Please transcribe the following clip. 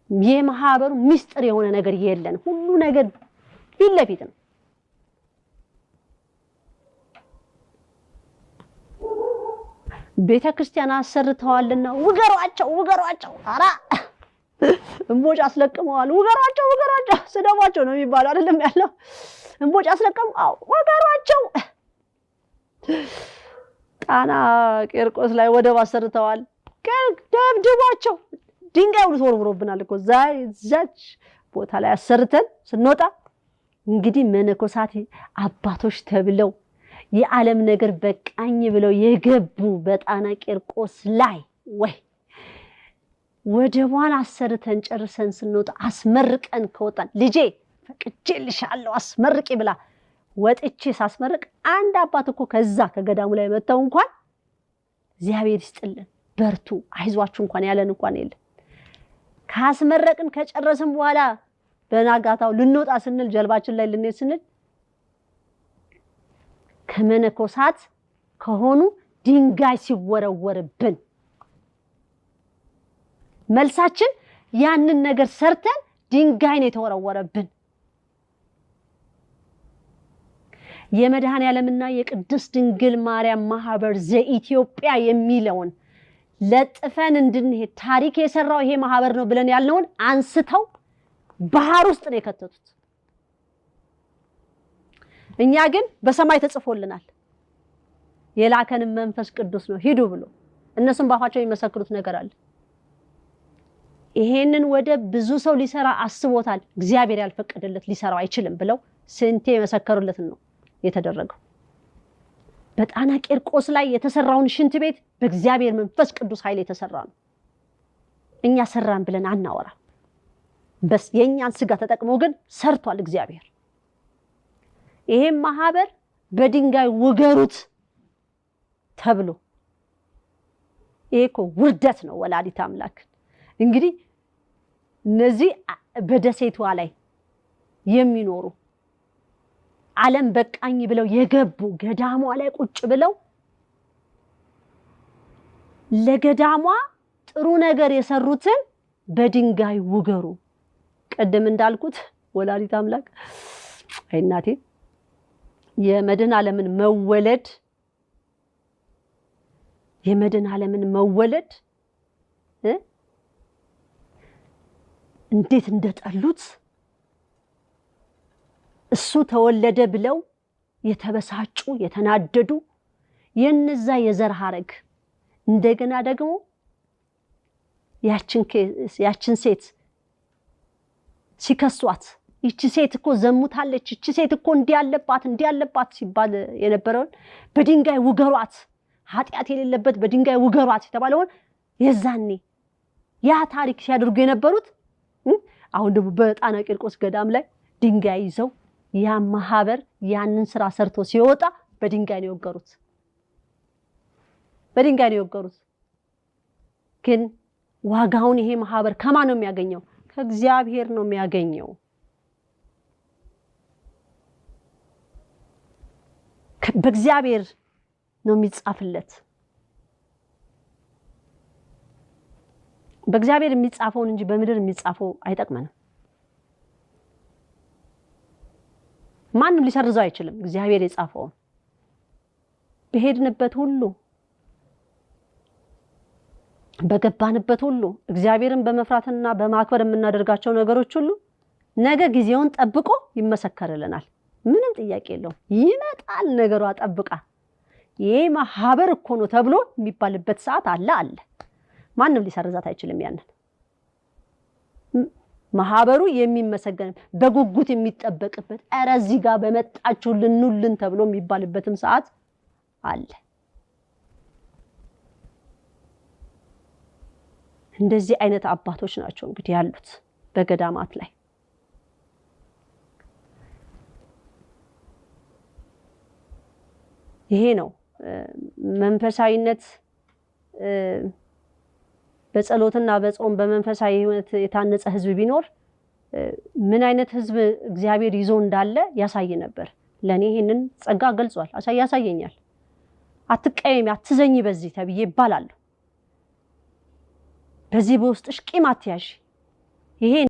የማህበሩ ሚስጥር የሆነ ነገር የለን። ሁሉ ነገር ፊት ለፊት ነው። ቤተ ክርስቲያን አሰርተዋልና ውገሯቸው፣ ውገሯቸው፣ ኧረ እምቦጭ አስለቅመዋል፣ ውገሯቸው፣ ውገሯቸው፣ ስደቧቸው ነው የሚባለው አይደለም ያለው። እምቦጭ አስለቅሙ፣ አዎ ውገሯቸው። ጣና ቂርቆስ ላይ ወደብ አሰርተዋል፣ ደብድቧቸው። ድንጋይ ሁሉ ተወርውሮብናል እኮ እዛች ቦታ ላይ አሰርተን ስንወጣ እንግዲህ መነኮሳት አባቶች ተብለው የዓለም ነገር በቃኝ ብለው የገቡ በጣና ቂርቆስ ላይ ወይ ወደቧን አሰርተን ጨርሰን ስንወጣ አስመርቀን ከወጣን ልጄ ፈቅጄልሻለሁ አስመርቂ ብላ ወጥቼ ሳስመርቅ አንድ አባት እኮ ከዛ ከገዳሙ ላይ መጥተው እንኳን እግዚአብሔር ይስጥልን በርቱ አይዟችሁ እንኳን ያለን እንኳን የለም። ካስመረቅን ከጨረስን በኋላ በናጋታው ልንወጣ ስንል ጀልባችን ላይ ልንሄድ ስንል ከመነኮሳት ከሆኑ ድንጋይ ሲወረወርብን መልሳችን ያንን ነገር ሰርተን ድንጋይ ነው የተወረወረብን። የመድኃኔዓለምና የቅድስት ድንግል ማርያም ማህበር ዘኢትዮጵያ የሚለውን ለጥፈን እንድንሄድ ታሪክ የሰራው ይሄ ማህበር ነው ብለን ያልነውን አንስተው ባህር ውስጥ ነው የከተቱት። እኛ ግን በሰማይ ተጽፎልናል። የላከንም መንፈስ ቅዱስ ነው ሂዱ ብሎ እነሱም ባፋቸው የሚመሰክሩት ነገር አለ። ይሄንን ወደ ብዙ ሰው ሊሰራ አስቦታል፣ እግዚአብሔር ያልፈቀደለት ሊሰራው አይችልም ብለው ስንቴ የመሰከሩለትን ነው የተደረገው። በጣና ቂርቆስ ላይ የተሰራውን ሽንት ቤት በእግዚአብሔር መንፈስ ቅዱስ ኃይል የተሰራ ነው። እኛ ሰራን ብለን አናወራም። በስ የኛን ስጋ ተጠቅሞ ግን ሰርቷል እግዚአብሔር። ይሄም ማህበር በድንጋይ ውገሩት ተብሎ ይሄ እኮ ውርደት ነው። ወላዲተ አምላክ እንግዲህ እነዚህ በደሴቷ ላይ የሚኖሩ ዓለም በቃኝ ብለው የገቡ ገዳሟ ላይ ቁጭ ብለው ለገዳሟ ጥሩ ነገር የሰሩትን በድንጋይ ውገሩ። ቅድም እንዳልኩት ወላዲተ አምላክ አይ እናቴ የመድኃኔዓለምን መወለድ የመድኃኔዓለምን መወለድ እንዴት እንደጠሉት እሱ ተወለደ ብለው የተበሳጩ የተናደዱ የነዛ የዘር ሐረግ እንደገና ደግሞ ያችን ሴት ሲከሷት ይቺ ሴት እኮ ዘሙታለች፣ ይቺ ሴት እኮ እንዲህ ያለባት እንዲህ ያለባት ሲባል የነበረውን በድንጋይ ውገሯት፣ ኃጢአት የሌለበት በድንጋይ ውገሯት የተባለውን የዛኔ ያ ታሪክ ሲያደርጉ የነበሩት አሁን ደግሞ በጣና ቂርቆስ ገዳም ላይ ድንጋይ ይዘው ያ ማህበር ያንን ስራ ሰርቶ ሲወጣ በድንጋይ ነው የወገሩት። በድንጋይ ነው የወገሩት። ግን ዋጋውን ይሄ ማህበር ከማን ነው የሚያገኘው? ከእግዚአብሔር ነው የሚያገኘው። በእግዚአብሔር ነው የሚጻፍለት። በእግዚአብሔር የሚጻፈውን እንጂ በምድር የሚጻፈው አይጠቅመንም። ማንም ሊሰርዘው አይችልም። እግዚአብሔር የጻፈውን በሄድንበት ሁሉ በገባንበት ሁሉ እግዚአብሔርን በመፍራትና በማክበር የምናደርጋቸው ነገሮች ሁሉ ነገ ጊዜውን ጠብቆ ይመሰከርልናል። ምንም ጥያቄ የለውም። ይመጣል ነገሯ ጠብቃ። ይሄ ማህበር እኮ ነው ተብሎ የሚባልበት ሰዓት አለ አለ። ማንም ሊሰርዛት አይችልም። ያንን ማህበሩ የሚመሰገን በጉጉት የሚጠበቅበት ኧረ እዚህ ጋር በመጣችሁ ልኑልን ተብሎ የሚባልበትም ሰዓት አለ። እንደዚህ አይነት አባቶች ናቸው እንግዲህ ያሉት በገዳማት ላይ። ይሄ ነው መንፈሳዊነት። በጸሎትና በጾም በመንፈሳዊ ሕይወት የታነጸ ሕዝብ ቢኖር ምን አይነት ሕዝብ እግዚአብሔር ይዞ እንዳለ ያሳይ ነበር። ለኔ ይሄንን ጸጋ ገልጿል፣ ያሳየኛል። አትቀየሚ፣ አትዘኝ በዚህ ተብዬ ይባላል። በዚህ በውስጥሽ ቂም አትያዢ፣ ይሄ